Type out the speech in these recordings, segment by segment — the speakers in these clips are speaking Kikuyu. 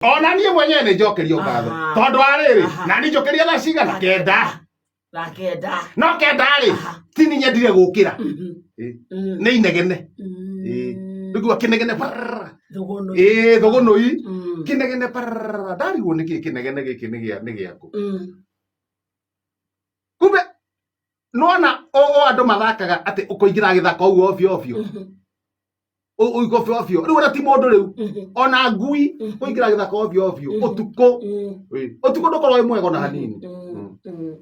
Ona niĩ mwenyewe nĩ njokerio ngatho. Aha. Tondũ wa rĩrĩ, Aha. na niĩ njokeria thaa cigana? 9. Thaa 9. No 9 rĩ, Aha. ti niĩ nyendire gũkĩra. Ĩ. Nĩ inegene. Ĩ. Rĩu kĩnegene pararara. Thũgũnũ. Ĩ, thũgũnũi. Kĩnegene pararara. Ndarigwo nĩkĩ kĩnegene gĩkĩ nĩ gĩa nĩ gĩakũ. Kumbe nona o o andũ mathakaga atĩ ũkũingĩra gĩthaka ũguo obio obio. Ũiguo obio obio. Rĩu ona ti mũndũ rĩu. Ona ngui kũingĩra gĩthaka obio obio ũtukũ. Ĩ, ũtukũ ndũkorwo wĩ mwega ona hanini.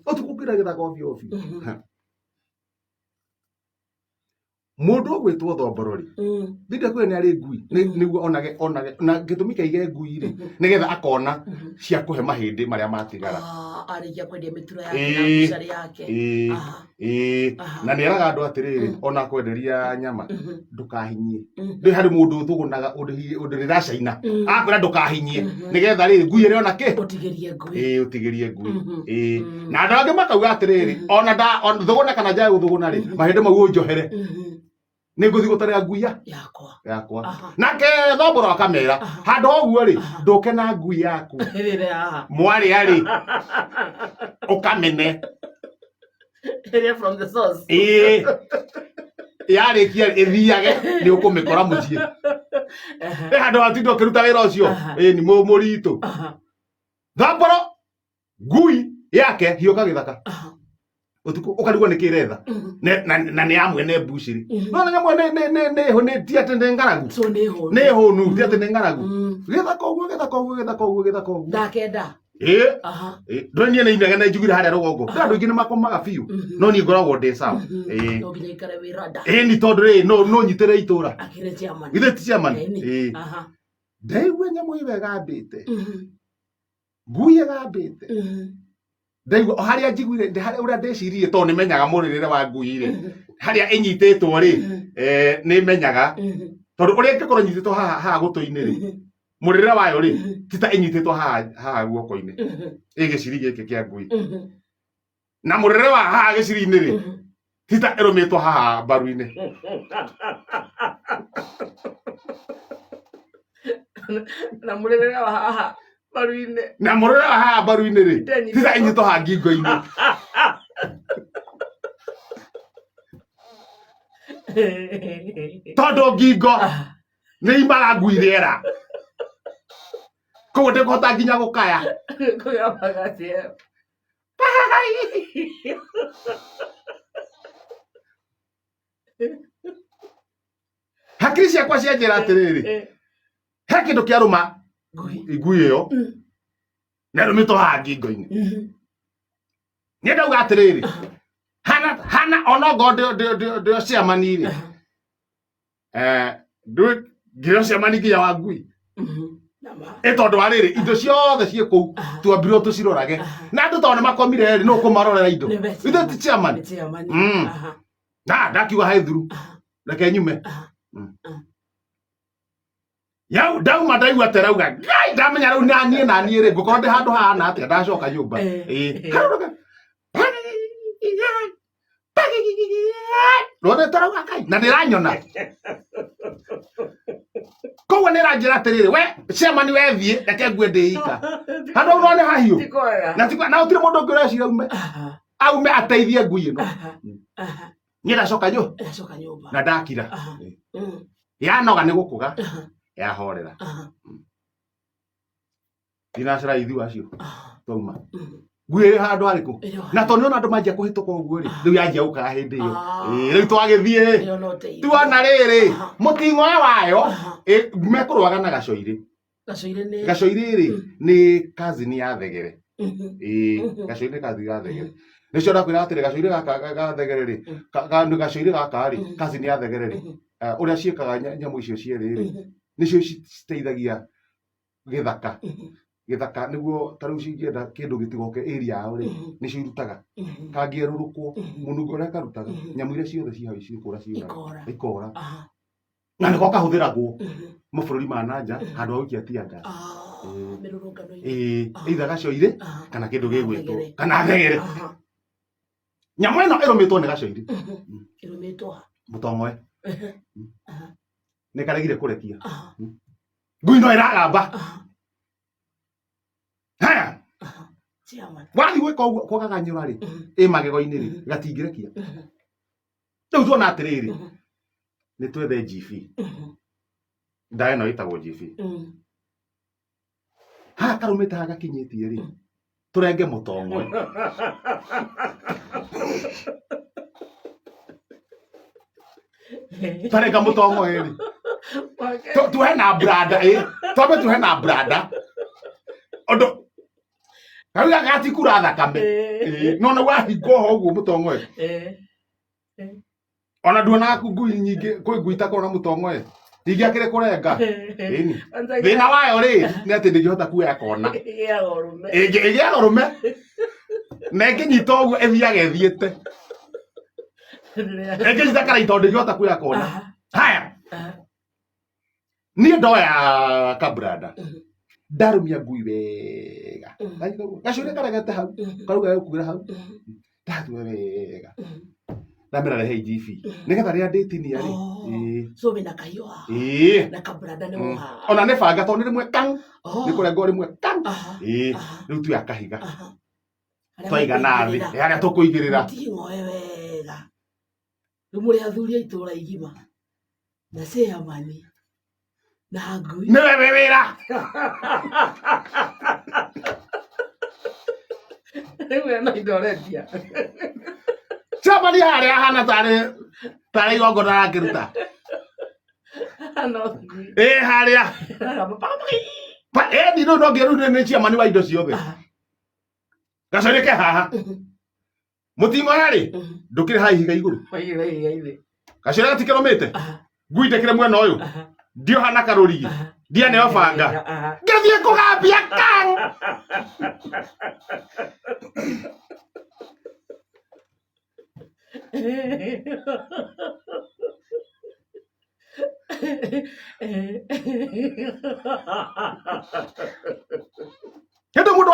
Ũtukũ kũingĩra gĩthaka obio obio. Mũndũ ũgwĩtwo Thomborori thinde kwĩ nĩ arĩ ngui nĩguo onage onage na gĩtũmi kĩaige ngui rĩ nĩgetha akona cia kũhe mahĩndĩ marĩa matigara. Ah, arĩkia kwendia mĩtura yake na Ĩĩ. mbucarĩ yake. Ĩĩ, Aha. ĩĩ. Aha. Na nĩ eraga andũ atĩrĩrĩ, ona kwenderia nyama ndũkahinyie. Mhm. Rĩ harĩ mũndũ ũthũgũnaga ũndĩrĩra caina akwĩra ndũkahinyie nĩgetha rĩrĩ ngui ĩrĩ ona kĩ Ũtigĩrie ngui. Ĩĩ, ũtigĩrie ngui. Ĩĩ. Na andũ angĩ makauga atĩrĩrĩ, ona nda ona thũgũna kana njage gũthũgũna rĩ, mahĩndĩ mau ũnjohere, nĩ ngũthiĩ gũtarĩra ngui ya Yakwa. yakwa. Aha. Nake Thomborũ akamera handũ ha ũguo rĩ, ndũke na ngui yaku Ĩrĩre haha. mwarĩa rĩ, ũkamene. Ĩrĩa from the source. Ĩĩ, yarĩkia ĩthiage nĩ ũkũmĩkora mũciĩ. Aha. Ĩ handũ hatinda ũkĩruta wĩra ũcio. Aha. Ĩ ni mũritũ. Aha. Thomborũ ngui yake hiũka gĩthaka Aha. ũtukũ ũkarigwo nĩ kĩretha. Na nĩ ya mwene mbucĩrĩ. No na nyamũ nĩ nĩ nĩ nĩ nĩ ti atĩ nĩ ng'aragu. So nĩ hũnu. Nĩ hũnu, ti atĩ nĩ ng'aragu. Gĩthaka ũguo, gĩthaka ũguo, gĩthaka ũguo, gĩthaka ũguo. Thaa 9. Ĩ. Aha. Ĩ, ndũĩ niĩ nĩ inegene njugire harĩa rũgongo. Ndũĩ andũ aingĩ nĩ makomaga biũ. No niĩ ngoragwo ndĩ sawa. Ĩ. No nginya ikare wĩ rada. Ĩ ni tondũ rĩ, no no nyitĩre itũra. Akĩrĩ chairman. Githĩ ti chairman? Ĩni. Ĩ. Aha. Ndaigua nyamũ ĩyo ĩgambĩte. Ngui ĩgambĩte. Ndaigua o harĩa njiguire, harĩa ũrĩa ndĩciririe tondũ nĩ menyaga mũrĩrĩre wa ngui rĩ. Harĩa ĩnyitĩtwo rĩ, nĩ menyaga. Tondũ ũrĩa ĩngĩkorwo ĩnyitĩtwo haha haha gũtũ-inĩ rĩ, mũrĩrĩre wayo rĩ, ti ta ĩnyitĩtwo haha haha guoko-inĩ. Ĩ gĩciri gĩkĩ kĩa ngui. Na mũrĩrĩre wa haha gĩciri-inĩ rĩ, ti ta ĩrũmĩtwo haha mbaru-inĩ. Na mũrĩrĩre wa haha mbaru-inĩ. Na mũrĩrĩre wa haha mbaru-inĩ rĩ, ti ta ĩnyitwo haha ngingo-inĩ. Tondũ ngingo nĩ imaga ngui rĩera. Koguo ndĩkũhota nginya gũkaya. Kũgambaga atĩa? Hakiri ciakwa cianjĩra atĩrĩrĩ, he kĩndũ kĩarũma Ngui. ngui ĩyo na ĩrũmĩtwo haha ngingo-inĩ. Niĩ ndauga atĩrĩrĩ, hana hana onokorwo ndĩ o chairman rĩ, ndũĩ nginya chairman nginya wa ngui. Ĩ tondũ wa rĩrĩ, indo ciothe ciĩ kũu twambirwo tũcirorage. Na andũ tondũ nĩ makomire rĩ, nũ ũkũmarorera indo? Nĩ we Ithuĩ ti chairman. chairman. Nĩ chairman. Aha. Na ndakiuga haĩ thuru, reke nyume. Yau ndauma ndaigua terauga ngai ndamenya rĩu naniĩ naniĩ rĩ ngũkorwo ndĩ handũ hahana atĩa ndacoka nyũmba. Ĩ. Harũrũka. Rwone terauga ngai na nĩranyona. Koguo nĩranjĩra atĩrĩrĩ, we chairman we thiĩ reke ngue ndĩ ika. Handũ hau no nĩ hahiũ. Ti kwega. Na ti na gũtirĩ mũndũ ũngĩ ũreciria aume. Aha. Aume ateithie ngui ĩno. Aha. Aha. Niĩ ndacoka nyũ Ndacoka nyũmba. na ndakira. Aha. Yanoga nĩ gũkũga Aha. yahorera. Aha. Ndinacera ithu acio Aha. twauma. Ngui ĩrĩ handũ harĩkũ? Ĩrĩ o Na tondũ nĩona andũ manjia kũhĩtũka ũguo rĩ, rĩu yanjia gũkaga hĩndĩ ĩyo. Ah. Ĩĩ, rĩu twagĩthiĩ Ĩyo no ũteithio. tuona rĩrĩ, Aha. mũting'oe wayo Aha. ĩ, mekũrũaga na gacoirĩ. Gacoirĩ nĩ Gacoirĩ rĩ nĩ cousin ya thegere. Ĩĩ, gacoirĩ nĩ cousin ya thegere. Nĩcio ndakwĩra atĩrĩ, gacoirĩ gaka ga thegere rĩ, nĩ gacoirĩ gaka rĩ, cousin ya thegere rĩ, ũrĩa ciĩkaga nyamũ icio cierĩ rĩ, nĩcio citeithagia gĩthaka. Gĩthaka nĩguo ta rĩu cingĩenda kĩndũ gĩtigoke area yao rĩ, nĩcio irutaga. Kangĩerũrũkwo, mũnungo ũrĩa karutaga, nyamũ iria ciothe ci hau cikũra ciũraga. Ikora. Ikora. Aha. Na nĩko kahũthĩragwo mabũrũri ma nanja handũ ha gũikia tear gas. Ah, Ĩĩ. mĩrũrũngano-inĩ. Ĩĩ, either gacoirĩ Aha. kana kĩndũ gĩgwĩtwo Thegere. kana thegere. Aha. Nyamũ ĩno ĩrũmĩtwo nĩ gacoirĩ. Ĩrũmĩtwo ha? Mũtong'oe. Aha. Nĩ karegire kũrekia. Aha. Ngui no ĩragamba. Aha. Chairman. Wathiĩ gwĩka ũguo kũgaganyũra rĩ, ĩ magego-inĩ rĩ, gatingĩrekia. Rĩu tuona atĩrĩrĩ, nĩ twethe GV. Ndawa ĩno ĩtagwo GV. Haha karũmĩte haha gakinyĩtie rĩ, tũrenge mũtong'oe. Twarenga mũtong'oe rĩ, tuohe na branda ĩ, twambe tuohe na branda. Ũndũ kau gaka gatikura thakame. Ĩ, no nĩ wahingwo ho ũguo mũtong'oe. Ona nduonaga ngui nyingĩ, kwĩ ngui itakoragwo na mũtong'oe. Ndingĩakĩrĩ kũrenga. Ĩni. Thĩna wayo rĩ, nĩ atĩ ndĩngĩhota kuoya kona. Ĩgĩaga ũrũme. Ĩgĩaga ũrũme. Na ĩngĩnyita ũguo ĩthiaga ĩthiĩte. Ĩngĩnyita karai tondũ ndĩngĩhota kuoya kona. Haya. Niĩ ndoya kabranda. Ndarũmia ngui wega. Gacũrĩ karegete hau. Karauga gagũkuĩra hau. Ndatua wega. Ndamĩra rehe GV. Nĩgetha rĩrĩa ndĩtinia rĩ. Oh. Ĩĩ. So wĩna kahiũ haha. Ĩĩ. Na kabranda nĩ Mm. woha. Ona nĩ banga tondũ nĩ rĩmwe kang. Oh. Nĩ kũrengwo rĩmwe kang. Aha. Ĩĩ. Aha. Rĩu tuoya kahiga. Aha. Harĩa Twaiga na thĩ. mũkũigĩrĩra. Harĩa tũkũigĩrĩra. Mũting'oe wega. Rĩu mũrĩ athuri a itũũra igima. Na chairman. Na ngui. Nĩwe wĩ wĩra. Rĩu ena indo arendia. Chairman harĩa ahana tarĩ tarĩ igongona arakĩruta. No ngui. Ĩ harĩa. Ĩni rĩu no nginya rĩu nĩ chairman wa indo ciothe. Gacoire ke haha. Mũting'oya rĩ, ndũkĩrĩ haha ihiga igũrũ. Waigĩrĩra ihiga ithĩ. Gacoire gatikĩrũmĩte. Ngui ndĩkĩrĩ mwena ũyũ. Ndioha na karũrigi. Ndianeo banga. Ngĩthiĩ kũgambia kang. Hĩndĩ mũndũ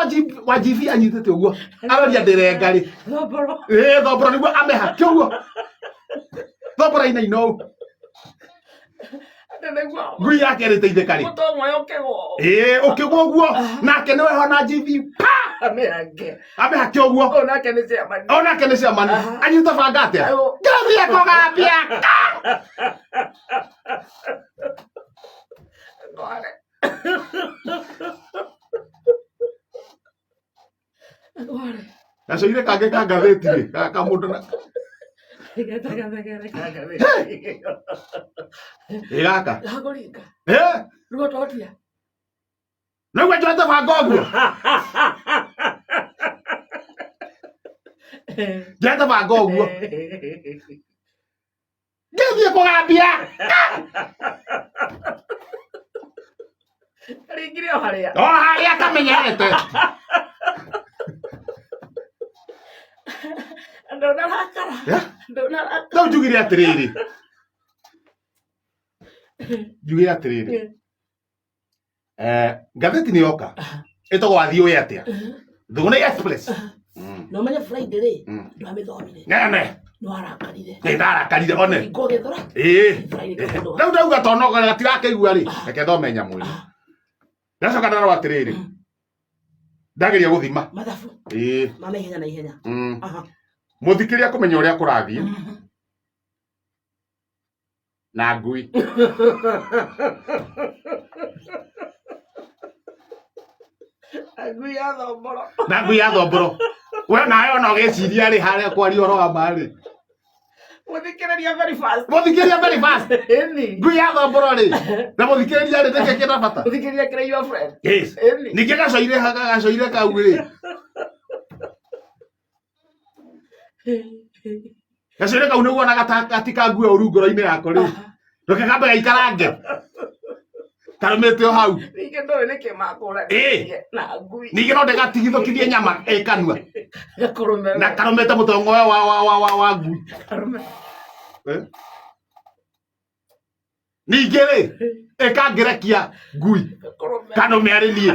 wa GV anyitĩte ũguo aroria ndĩrenga rĩ. Thomboro. Ĩĩ thomboro nĩguo amehake ũguo. Thomboro inaina ũũ. Atĩ nĩguo Ngui yake ĩrĩteithĩka rĩ. mũtong'oe ũkĩgwo. Ĩĩ ũkĩgwa ũguo nake nĩwe hona GV pa Amĩhange. amehake ũguo. Onake nĩ chairman. Onake nĩ chairman. Anyita banga atĩa? Ngĩthiĩ kũgambia. Ngware. Ngware. Gacoire kangĩ ka ngathĩti rĩ, ka mũndũ na Gatagathagara ka ngathĩti. Ĩ gaka. Gakũringa. Eh? Ruo totia. Nĩguo njoete banga ũguo. Njoete banga ũguo. Ngĩthiĩ kũgambia. Karingire o harĩa. O harĩa kamenyerete. Ndũnarakara. Ndũnarakara. Rĩu njugire atĩrĩrĩ. Njugire atĩrĩrĩ. Ngathĩti nĩ yoka. Ĩtagwo wathiĩ ũĩ atĩa. Thũgũnĩ Express. Na ũmenye Friday rĩ, Mm. ndwamĩthomire. Nene. Nĩwarakarire. Nĩ ndarakarire one. Hingo ũgĩthora. Ĩĩ. Friday kaũndũ Rĩu ndauga tondũ gatirakĩigua rĩ, reke thome nyamũ ĩno. Ndacoka ndarora atĩrĩrĩ. Ndageria gũthima. Mathabu Ĩĩ. ma naihenya na ihenya. Aha. Mũthikĩrĩria kũmenya ũrĩa kũrathiĩ na ngui. Ngui ya thomboro. Na ngui ya thomboro. We nawe ona ũgĩciria rĩ harĩa kwaria ũhoro wa ma rĩ. Mũthikĩrĩria very fast. Mũthikĩrĩria very fast. Ĩni. Ngui ya thomboro rĩ. Na mũthikĩrĩria rĩ nĩkĩ kĩna bata? Mũthikĩrĩria kĩrĩ your friend. Yes. Ĩni. Ningĩ gacoire gacoire kau rĩ. Gacoire kau nĩguo ona gatikangue ũru ngoro-inĩ yako rĩ. Ndũkekambe gaikarange. Karũmĩte o hau. Ningĩ ndũĩ nĩkĩ makũranĩtie na ngui. Ningĩ no ndĩgatigithũkirie nyama ĩ kanua. Gakũrũme. Na karũmĩte mũtongo ũyũ wa ngui. Karũme. Ningĩ rĩ, ĩkangĩrekia ngui. Gakũrũme. Kanũme arĩ niĩ.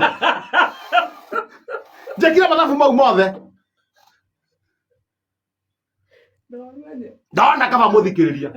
Njĩkire mathabu mau mothe. Ndũmenye. Ndona kaba mũthikĩrĩria.